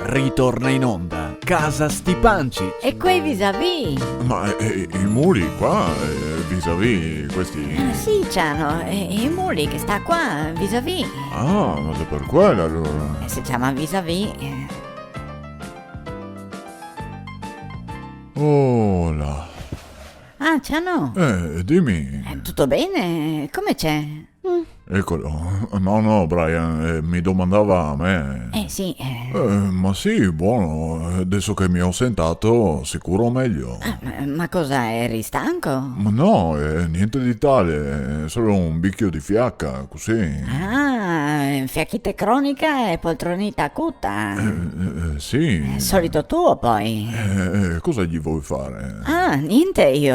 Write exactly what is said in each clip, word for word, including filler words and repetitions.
Ritorna in onda Casa Stipancich. E quei visavì? Ma, eh, eh, i muli qua, eh, visavì, questi... Eh, sì, Ciano, eh, i muli che sta qua, visavì. Ah, ma xe per quel alora. Eh, se ciama visavì, eh. Oh là. Ah, Ciano. Eh, dime. Eh, tuto ben? Come xe? Mm. Ecolo. No, no, Brian, eh, me domandava a mi. Eh, sì, eh. Eh, ma sì, bon, deso che me go sentà, sicuro mejo. Ah, ma, ma cosa, te son stanco? Ma no, eh, gnente de tal, solo un bicio de fiaca, cusì. Ah, fiachite cronica e poltronite acuta. Eh, eh, eh, sì. Eh, solito tuo, po. Eh, eh, cosa ghe vol far? Ah, gnente, mi,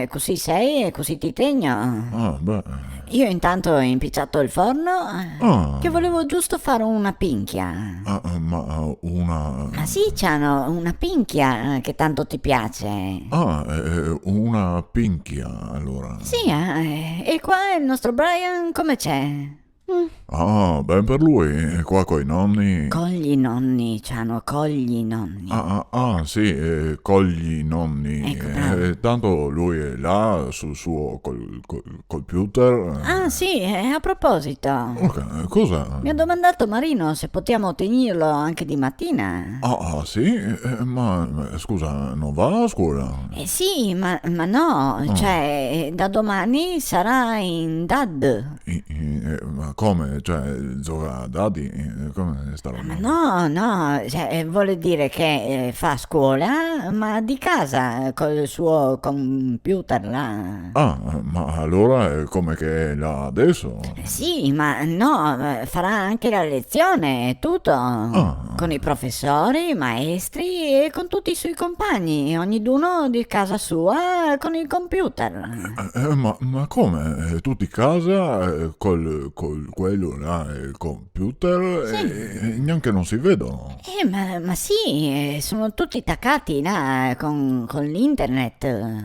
eh, cusì te sè e cusì te tegno. Ah, beh. Mi intanto go inpicià el forno, eh, ah, che volevo giusto far una pinchia. Ah, ma una... Ma sì, Ciano, una pinchia, eh, che tanto te piaxe. Ah, eh, una pinchia, alora. Sì, eh, e qua el nostro Brian come xe? Mm. Ah, ben per lu, qua coi noni. Cogli noni, Ciano, cogli noni. Ah, ah, ah, sì, eh, cogli noni. Eco, bravo. Eh, tanto lu xe là, sul suo col-, col-, computer. Ah, sì, eh, a proposito. Orca, cosa? Me ga domandà Marino se podemo tegnirlo anche de matina. Ah, ah, sì? Eh, ma, ma, scusa, no va a scola? Eh, sì, ma, ma no, ah, cioè, eh, da doman sarà in DAD. I-, i-, eh, ma come? Cioè, gioca a dadi? Eh, come sta roba? Ma no, no, cioè, eh, vol dir che, eh, fa scola, ma de casa, col suo computer là. Ah, ma alora xe come che xe là deso? Eh, sì, ma no, eh, farà anche la lezion e tuto. Ah. Con i profesori, i maestri e con tuti i suoi compagni, ognuno de casa sua, col computer. Eh, eh, ma, ma come? Eh, tuti casa, eh, col, col quel là, el computer, sì, e, e gnanca no se vedono? Eh, ma, ma sì, eh, son tuti tacai là, eh, con, con l'internet.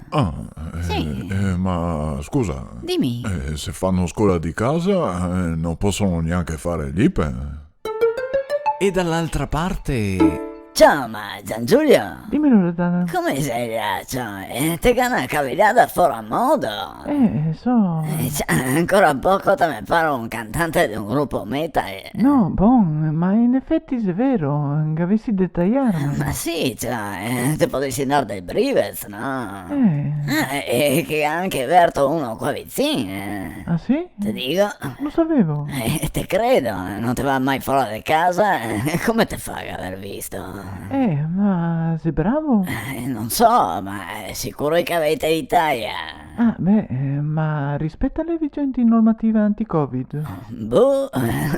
Ah, eh, sì, eh, ma scusa. Dime. Eh, se fanno scola de casa, eh, no possono gnanca far l'IPE? E dall'altra parte? Ciao, ma Giangiulio? Dime, Loredana. Come xe, là, ciò? Eh, te ga na cavilada fora modo. Eh, so. Eh, ciò, ancora poco te me paro un cantante de un grupo metal, eh. No, bon, ma in efeti xe vero, gavesi de taiarme. Eh, ma sì, ciò, eh, te podesi ndar dai brivets, no? Eh. Eh, e che ga anche verto uno qua vicin, eh. Ah, sì? Te digo. No savevo. Eh, te credo, no te va mai fora de casa, eh, come te fa a gaver visto? Eh, ma xe bravo? Eh, no so, ma xe sicuro che gavete l'Italia. Ah, beh, eh, ma rispeta le vigenti normative anti-Covid? Boh,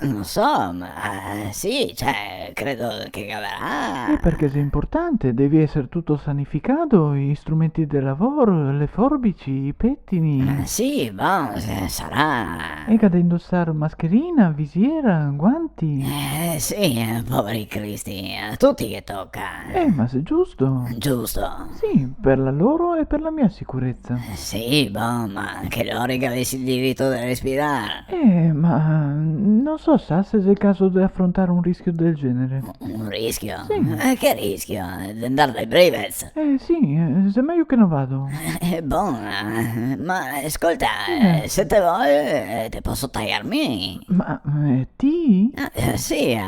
no so, ma, eh, sì, cioè, credo che gaverà. Eh, perché xe importante, devi eser tuto sanificà, i strumenti de lavoro, le forbici, i petini. Eh, sì, bon, se-, sarà. E ga de indosar mascherina, visiera, guanti. Eh, sì, eh, poveri cristi, a tuti che toca. Eh, ma xe giusto. Giusto. Sì, per la loro e per la mia sicureza. Eh, sì, bon, ma anche lori che gavesi el dirito de respirar. Eh, ma no so, sa, se xe el caso de afrontar un rischio del genere. Un rischio? Sì. Eh, che rischio? De ndar dai brivets? Eh, sì, eh, xe mejo che no vado. Eh, bon, eh, ma scolta, eh, se te vol, eh, te poso taiar mi. Ma, eh, ti? Ah, eh, sì, eh,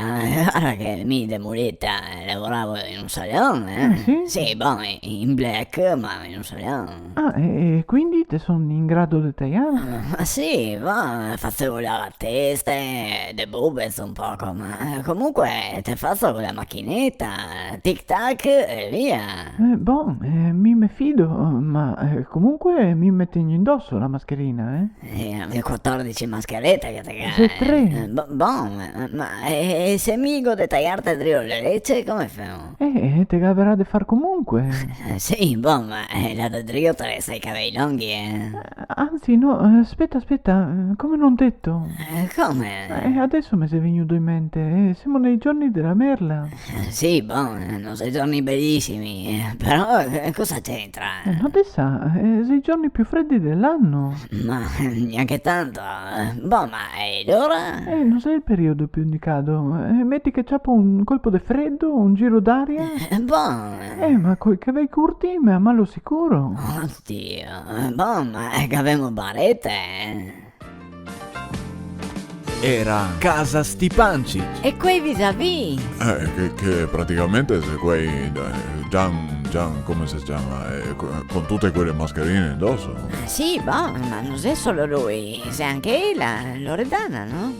varda che mi de muleta, eh, lavoravo in un salon, eh. Ah, sì? Sì, bon, in black, ma in un salon. Ah, e, e quindi te son in grado de taiar? Ma sì, bon, fasevo lavar teste, de bubez un poco, ma, eh, comunque te faso co la machineta, tic tac e via. Eh, bon, eh, mi me fido, ma, eh, comunque mi me tegno indoso la mascherina, eh. Eh, xe quatordici mascherete che te ga. Xe tre. Eh, bo-, bon, ma, ma, eh, se mi go de taiarte drio le rece, come femo? Eh, eh, te gaverà de far comunque. Eh, sì, bon, ma, eh, là de drio te resta i cavei longhi, eh. Eh, anzi, no, eh, speta, speta, eh, come no deto. Eh, come? Eh, deso me xe vegnuo in mente, eh, semo nei giorni dela merla. Eh, sì, bon, no xe giorni belisimi, eh, però, eh, cosa c'entra? Eh, no te sa, eh, xe i giorni più fredi de l'ano. Ma, eh, gnanca tanto. Bon, ma e alora? Eh, no xe el periodo più indicato. Eh, meti che ciapo un colpo de fredo, un giro d'aria. Eh, bon. Eh, ma coi cavei curti, me amalo sicuro. Oddio, bon, ma, eh, gavemo barete, eh. Era Casa Stipancich. E quei visavì? Eh, che, che praticamente xe quei, eh, Gian, Gian, come se ciama? Eh, co-, con tute quele mascherine indoso. Eh, sì, bon, ma no xe solo lui, xe anca ela, Loredana, no?